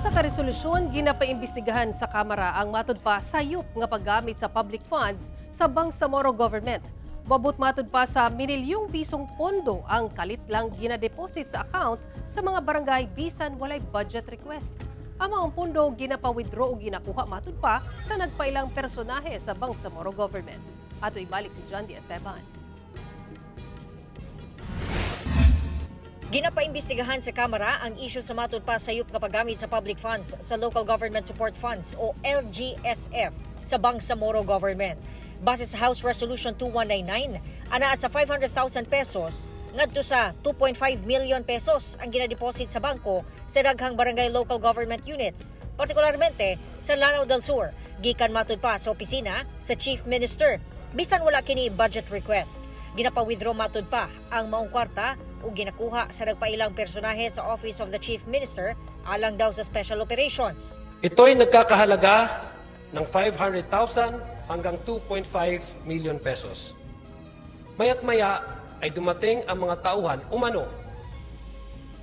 Sa usa ka resolusyon, ginapaimbestigahan sa Kamara ang matud pa sayop nga paggamit sa public funds sa Bangsamoro government. Moabot matud pa sa minilyong pisong pondo ang kalit lang ginadeposit sa account sa mga barangay bisan walay budget request. Ang mga pondo ginapa-withdraw o ginakuha matud pa sa nagpailang personahe sa Bangsamoro government. Ato ibalik si John D. Esteban. Ginapaimbestigahan sa Kamara ang isyu sa matud pa sayop nga paggamit sa public funds sa Local Government Support Funds o LGSF sa Bangsamoro Government. Base sa House Resolution 2199, anaa sa 500,000 pesos ngadto sa 2.5 million pesos ang ginadeposit sa bangko sa daghang barangay local government units, partikularmente sa Lanao del Sur, gikan matud pa sa opisina sa Chief Minister. Bisan wala kini budget request. Ginapa-withdraw matud pa ang maong kwarta o ginakuha sa nagpailang personahe sa Office of the Chief Minister alang daw sa special operations. Ito'y nagkakahalaga ng 500,000 hanggang 2.5 million pesos. Mayat maya ay dumating ang mga tauhan umano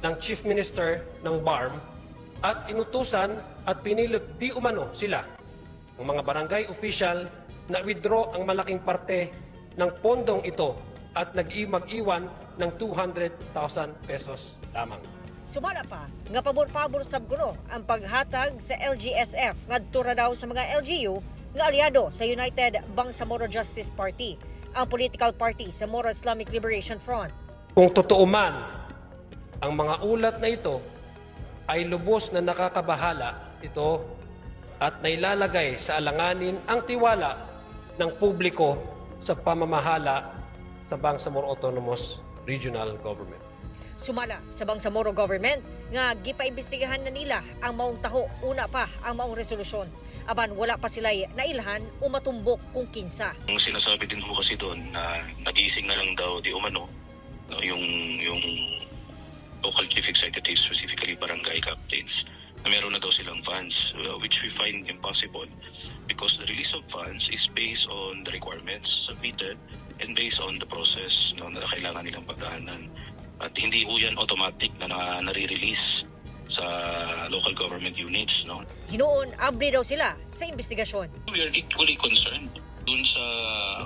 ng Chief Minister ng BARMM at inutusan at pinilit di umano sila ng mga barangay official na withdraw ang malaking parte ng pondong ito at nag-iwan ng 200,000 pesos lamang. Sumala pa nga pabor-pabor sab kuno ang paghatag sa LGSF ngadto ra daw sa mga LGU nga aliado sa United Bangsamoro Justice Party, ang political party sa Moro Islamic Liberation Front. Kung totoo man ang mga ulat na ito ay lubos na nakakabahala ito at nailalagay sa alanganin ang tiwala ng publiko sa pamamahala sa Bangsamoro Autonomous Regional Government. Sumala sa Bangsamoro government nga gipaimbestigahan na nila ang maong taho una pa ang maong resolusyon. Apan wala pa sila'y nailhan o matumbok kung kinsa. Ang sinasabi din ho kasi doon na nagising na lang daw di umano, no, yung local chief executives, specifically barangay captains, na meron na daw silang funds, which we find impossible because the release of funds is based on the requirements submitted and based on the process, no, na kailangan nilang pagdaanan. At hindi ho yan automatic na nare-release sa local government units, no? Hinuon, abri daw sila sa investigasyon. We are equally concerned dun sa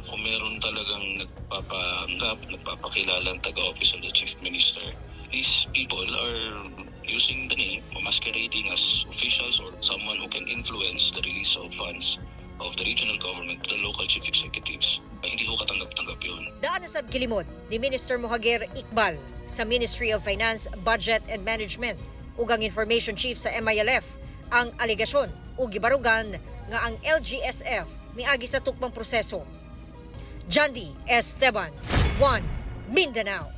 kung meron talagang nagpapanggap, nagpapakilalang taga-office of the Chief Minister. These people are using the name, masquerading as officials or someone who can influence the release of funds of the regional government to the local chief executives. Ay, hindi ho katanggap-tanggap yun. Daan na sab gilimod ni Minister Mohagher Iqbal sa Ministry of Finance, Budget and Management ug ang Information Chief sa MILF ang alegasyon ug gibarugan nga ang LGSF miagi sa tukmang proseso. Jandy Esteban, 1 Mindanao.